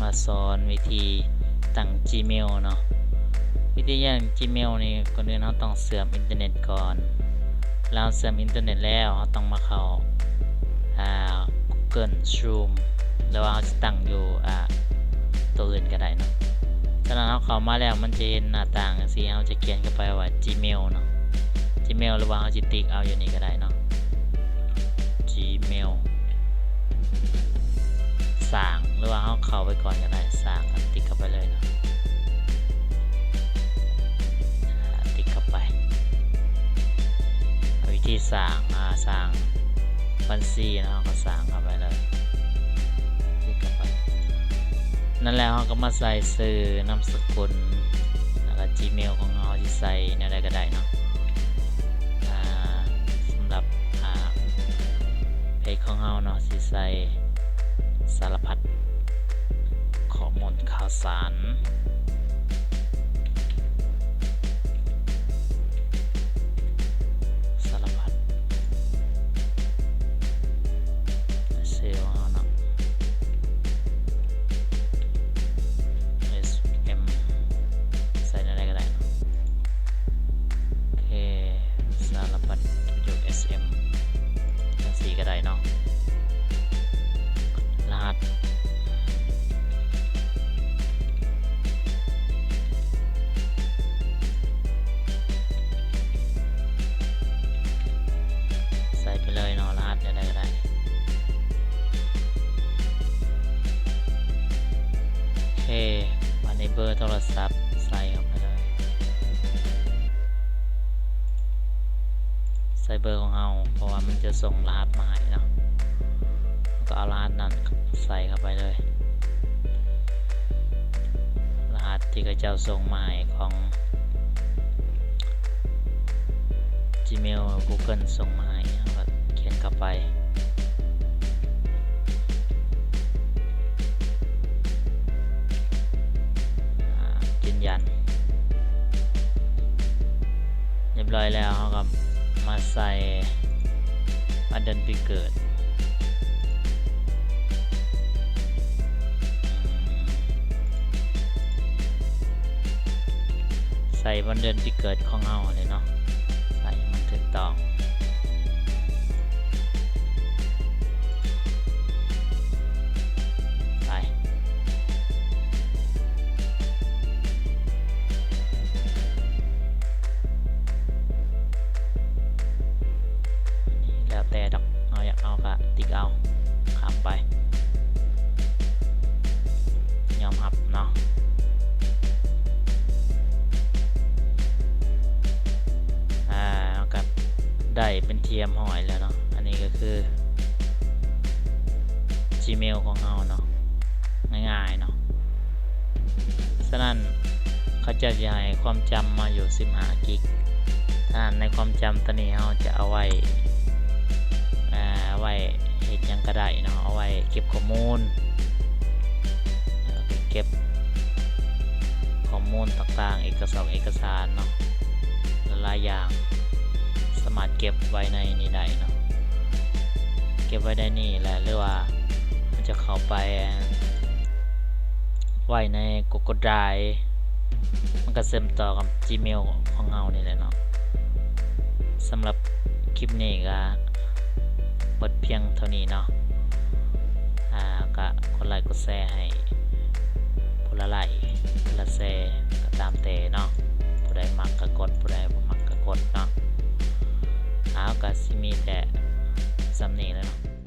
ມາສອນວິທີຕັ້ງ Gmail ເນາະ. ວິທີຕັ້ງ Gmail ນີ້ ກ່ອນອື່ນເຮົາຕ້ອງເຊື່ອມອິນເຕີເນັດກ່ອນ. ເວລາເຮົາເຊື່ອມອິນເຕີເນັດແລ້ວ ເຮົາຕ້ອງມາເຂົ້າ ອ່າ Google Chrome ຫຼືວ່າເຮົາຊິຕັ້ງຢູ່ ອ່າ ໂຕອື່ນກໍໄດ້ເນາະ. ສະນັ້ນເຮົາເຂົ້າມາແລ້ວ ມັນຈະເຫັນໜ້າຕ່າງຈັ່ງຊີ້ ເຮົາຈະຂຽນເຂົ້າໄປວ່າ Gmail ເນາະ Gmail ຫຼືວ່າເຮົາຊິຕິກເອົາຢູ່ນີ້ກໍໄດ້ເນາະ Gmail ສ້າງ ຫຼືວ່າເຮົາເຂົ້າໄປກ່ອນກໍໄດ້ ສ້າງ ຕິກເຂົ້າໄປເລີຍເນາະ ຕິກເຂົ້າໄປ. ວິທີສ້າງ ອ່າ ສ້າງບັນຊີເນາະ ເຮົາກໍສ້າງເຂົ້າໄປເລີຍ ຕິກເຂົ້າໄປ. ນັ້ນແລ້ວເຮົາກໍມາໃສ່ຊື່ ນາມສະກຸນ ແລ້ວກໍ Gmail ຂອງເຮົາ ເຮົາຊິໃສ່ແນວໃດກໍໄດ້ເນາະ. ອ່າ ສຳລັບ ອ່າ ເພຈຂອງເຮົາເນາະ ຊິໃສ່ສາລະພັດຂໍ້ມູນຂ່າວສານ ສາລະພັດ ຊື່ຂອງເຮົາເນາະ ເອສເອັມ ໃສ່ແນວໃດກໍໄດ້ເນາະ. ໂອເຄ ສາລະພັດ ເອັສເອັມ ຈັ່ງຊີ້ກໍໄດ້ເນາະ. ລະຫັດ ໃສ່ໄປເລີຍເນາະ ລະຫັດແນວໃດກໍໄດ້. ໂອເຄ ບາດນີ້ເບີໂທລະສັບໃສ່ເຂົ້າໄປເລີຍ ໃສ່ເບີຂອງເຮົາ ເພາະວ່າມັນຈະສົ່ງລະຫັດມາໃຫ້ເນາະ ເຮົາກໍເອົາລະຫັດນັ້ນໃສ່ເຂົ້າໄປເລີຍ ລະຫັດທີ່ເຂົາເຈົ້າສົ່ງມາໃຫ້ ຂອງ Gmail Google ສົ່ງມາໃຫ້ ເຮົາກໍຂຽນເຂົ້າໄປ ອ່າ ຢືນຢັນ ຮຽບຮ້ອຍແລ້ວ ເຮົາກໍມາໃສ່ວັນເດືອນປີເກີດ ໃສ່ວັນເດືອນປີເກີດຂອງເຮົານີ້ເນາະ ໃສ່ໃຫ້ມັນຖືກຕ້ອງ ໄປ ແລ້ວແຕ່ດອກ ເຮົາຢາກເອົາກະຕິກເອົາ ຂ້າມໄປ ຍອມຮັບເນາະ ອ່າ ເຮົາກະໄດ້ເປັນທີ່ຮຽບຮ້ອຍແລ້ວເນາະ ອັນນີ້ກໍຄື Gmail ຂອງເຮົາເນາະ ງ່າຍໆເນາະ. ສະນັ້ນ ເຂົາເຈົ້າຈະໃຫ້ຄວາມຈຳມາຢູ່ສິບຫ້າກິກ ສະນັ້ນໃນຄວາມຈຳໂຕນີ້ເຮົາຈະເອົາໄວ້ ເອີ ໄວ້ເຮັດຫຍັງກໍໄດ້ເນາະ ເອົາໄວ້ເກັບຂໍ້ມູນ ເອີ ເກັບຂໍ້ມູນຕ່າງໆ ເອກະສອກເອກະສານເນາະ ຫຼາຍໆຢ່າງ ສາມາດເກັບໄວ້ໃນນີ້ໄດ້ເນາະ ເກັບໄວ້ໃນນີ້ແຫຼະ ຫຼືວ່າເຮົາຈະເຂົ້າໄປ ໄວ້ໃນ Google Drive ມັນກໍເຊື່ອມຕໍ່ກັບ Gmail ຂອງເຮົານີ້ແຫຼະເນາະ. ສຳລັບຄລິບນີ້ກໍເບິດພຽງເທົ່ານີ້ເນາະ ອ່າ ກໍກົດໄລກົດແຊໃຫ້ຜູ້ລະໄລຜູ້ລະແຊກໍຕາມແຕ່ເນາະ ຜູ້ໃດມັກກໍກົດ ຜູ້ໃດບໍ່ມັກກໍກົດເນາະ. ເອົາ ກໍຊິມີແຕ່ສ່ຳນີ້ແຫຼະເນາະ.